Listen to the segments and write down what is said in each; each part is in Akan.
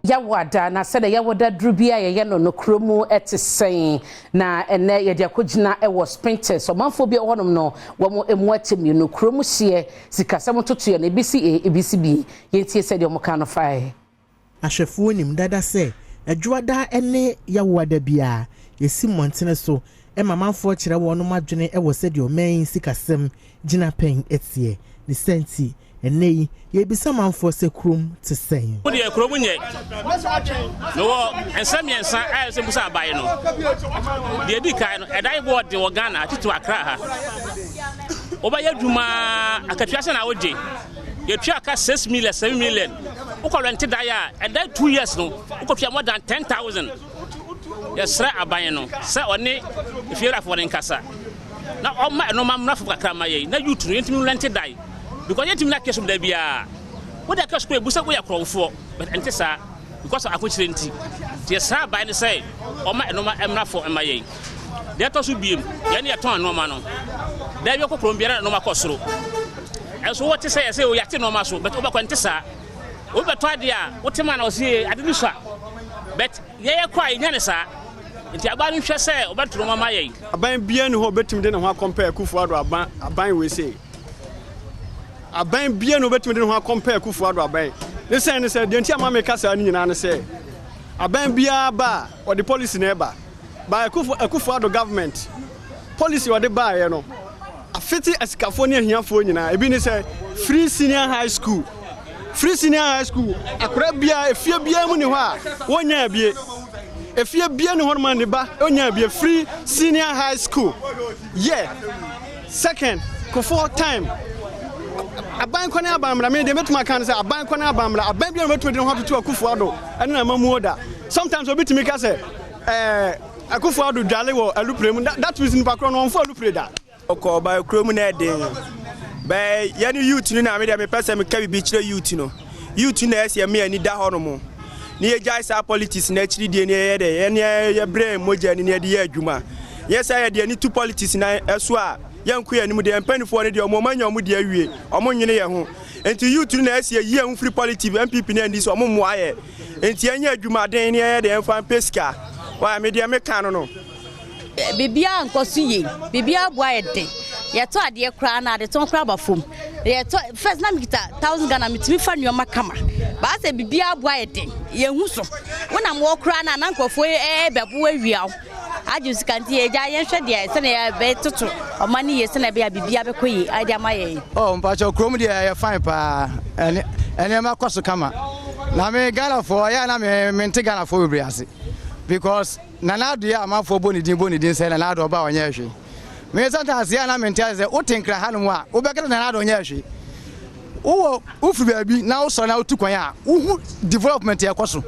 Yawoada na sɛdeɛ Yawoada duru bi a yɛyɛ no no kurom te sɛn na ɛnɛ yɛde akɔgyina wɔ Spintex. Ɔmanfoɔ bi wɔ hɔnom no, wɔn mu akyɛ mmienu. Kurom hyeɛ, sikasɛm ntotoeɛ no, ebi si A, ebi si B. Yɛntie sɛdeɛ wɔn ka no fae. Ahwɛfoɔ nim dada sɛ Adwoada ne Yawoada biara, yɛsi mmɔntene so ma amanfoɔ kyerɛ wɔn adwene wɔ sɛdeɛ ɔman yi sikasɛm gyinapɛn teɛ. Ne saa nti, ɛnnɛ yi, yɛrebisa amanfoɔ sɛ kurom te sɛn. Wo deɛ kurom nyɛ. Mewɔ nsɛm mmiɛnsa a ɛsɛ mbusa aban no. Deɛ ɛdi kan no, ɛdan boɔ den wɔ Ghana, titiriw Accra ha. Wobɛyɛ adwuma akatua sɛ na wogye. Yɛtua ka 6 million, 7 million. Wokɔ rent dan a, ɛdan 2 years no, wokɔtua more than 10,000. Yɛsrɛ aban no sɛ ɔne efiewurafoɔ no nkasa na ɔma ɛnoma mmra fam kakra ma yɛn na youth no yɛntumi rent dan because yɛntumi na kɛsum da biara. Wode akɛs kɔ ebu sɛ woyɛ korɔmfoɔ, but ɛnte saa because of ahokyerɛ nti. Nti yɛsrɛ aban no sɛ ɔma ɛnoma mmra fam ma yɛn. Deɛ ɛtɔ so biem, yɛn yɛtɔn nneɛma no. Da bi kɔ kurom biara na nneɛma kɔ soro. Ɛnso wɔte sɛ yɛsɛ yɛate nneɛma so, but wobɛkɔ nte saa. Obi bɛtɔ adeɛ a wote ma na ɔsi ade no sua, but yɛyɛ kɔ a yɛnya ne saa. Nti aban no hwɛ sɛ ɔbɛto nneɛma ma yɛn. Aban biara ni hɔ a obetumi de ne ho akɔmpɛ Akufo Addo aban. Aban wei sei, aban biara ni obetumi de ne ho akɔmpɛ Akufo Addo aban ne sɛn ne sɛ deɛ nti ama meka saa ne nyinaa ne sɛ aban biara ba a, ɔde policy na ɛba ba. Akufo Addo government policy ɔde baeɛ no afete asikafoɔ ne ahiafoɔ nyinaa. Ebi ne sɛ free senior high school. Free senior high school, akora biara, efie biara mu ni hɔ a wɔnya abie. Efie biara ni hɔ nom a ne ba ɔnya abie free senior high school. Yeah, second, Kufuor time, aban kɔ ne aban mmara, me deɛ mɛtumi aka no sɛ aban kɔ ne aban mmara, aban biara mɛtumi de ne ho atoto Akufo Addo ɛne na amamuo da. Sometimes obi tumi ka sɛ Akufo Addo dwale wɔ alupre mu. That means nipa korɔ no ɔnfo alupre da. Ɔkɔ ɔba kurom na ɛden bɛɛ yɛne youth no na me deɛ mepɛ sɛ meka biribi kyerɛ youth no. Youth no na ɛsɛ yɛme ani da hɔ nom ne yɛgyae saa politics no akyiri die ne yɛyɛ dɛ yɛne yɛbrɛ mogya ni ne yɛde yɛ adwuma. Yɛ sɛ yɛde ani to politics na ɛso a, yɛnko yɛn anim deɛ. Mpanimfoɔ no deɛ, ɔmo anya ɔmo deɛ awie, ɔmo nwene yɛn ho. Nti youth no na ɛsɛ yɛyi yɛn ho firi politics. NPP ne NDC, ɔmo mmoa yɛ, nti yɛnyɛ adwumaden ne yɛyɛ deɛ yɛmfa mpɛ sika wa. Me deɛ meka no. Biribiara nkɔ so yie, biribiara boa yɛ den. Yɛtɔ adeɛ koraa na adetɔn koraa ba fam. Yɛtɔ first na mekita 1,000 Ghana, metumi fa nneɛma kama baa sɛ biribiara boa yɛ den. Yɛhu so wonam wɔ koraa na na nkurɔfoɔ ɛbɛbo awia wo agye sika. Nti yɛgya yɛnhwɛ deɛ sɛnea yɛbɛtoto ɔma no yie, sɛnea ɛbɛyɛ a biribiara bɛkɔ yie ade ama yɛn. Oh, mpakyɛ, kurom deɛ ɛyɛ fine paa, ɛne ɛnneɛma kɔ so kama. Na me Ghanafoɔ yɛ na me mente Ghanafoɔ bebree ase because Nana Addo yɛ amanfoɔ bɔ ne din sɛ Nana Addo ɔba a ɔnyɛ hwee. Me sometimes yɛ na mente ase sɛ wote Nkra hanom a, wobɛka sɛ Nana Addo ɔnyɛ hwee. Wowɔ wofiri baabi na wosɔre na wotu kwan a, wohu development ɛkɔ so.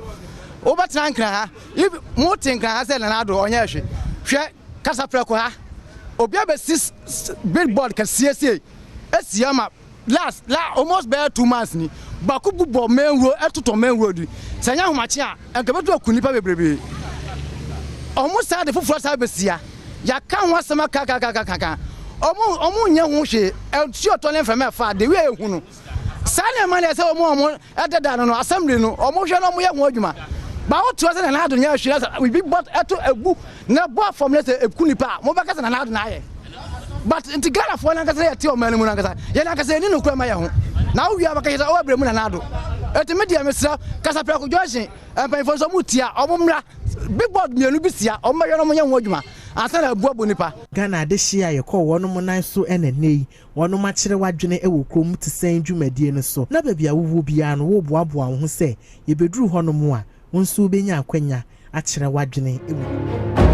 Wobɛtena Nkra ha, if mote Nkra ha sɛ Nana Addo ɔnyɛ hwee, hwɛ Kasaprɛko ha, obi abɛsi billboard kɛseɛ sei esi ama last la almost bɛyɛ 2 months ni, baako bu bɔ main road, ɛtotɔ main road yi. Sɛ nyɛ ahomakye a, nka bɛtu aku nipa bebrebe. Ɔmo saa de foforɔ saa bɛsia, yɛaka ho asɛm akakakakaka, ɔmo nyɛ ho hwee. Ɛnsuo tɔ ne mframa ɛfa de wei ehu no saa nneɛma no, ɛsɛ ɔmo ɛdeda no assembly no, ɔmo hwɛ na ɔmo yɛ ho adwuma. Baawo toa sɛ Nana Addo nyɛ hwee na sɛ bibi bɔ ɛto egu na bɔ fam na sɛ eku nipa a, mo bɛka sɛ Nana Addo na ayɛ. But nti Ghanafoɔ nankasa yɛte ɔman no mu nankasa, yɛn nankasa yɛni nokora ma yɛn ho na wowie a, bɛka kyerɛ sɛ ɔwɔ abirɛ mu Nana Addo. Eti me deɛ mesrɛ Kasaprɛko Junction mpanyinfoɔ nso, ɔmo tia ɔmo mmra, billboard mmienu bi sia, ɔmo bɛhwɛ na ɔmo nyɛ ho adwuma ansa na abu abu nipa. Ghana adehye a yɛkɔɔ wɔnom nan so ɛna nnɛ yi wɔnom akyerɛ w'adwene wɔ kurom te sɛn dwumadie no so, na baabi a wowɔ biara no, woboaboa wo ho sɛ yɛbɛduru hɔnom a, wo nso wobɛnya akwanya akyerɛ w'adwene wɔ.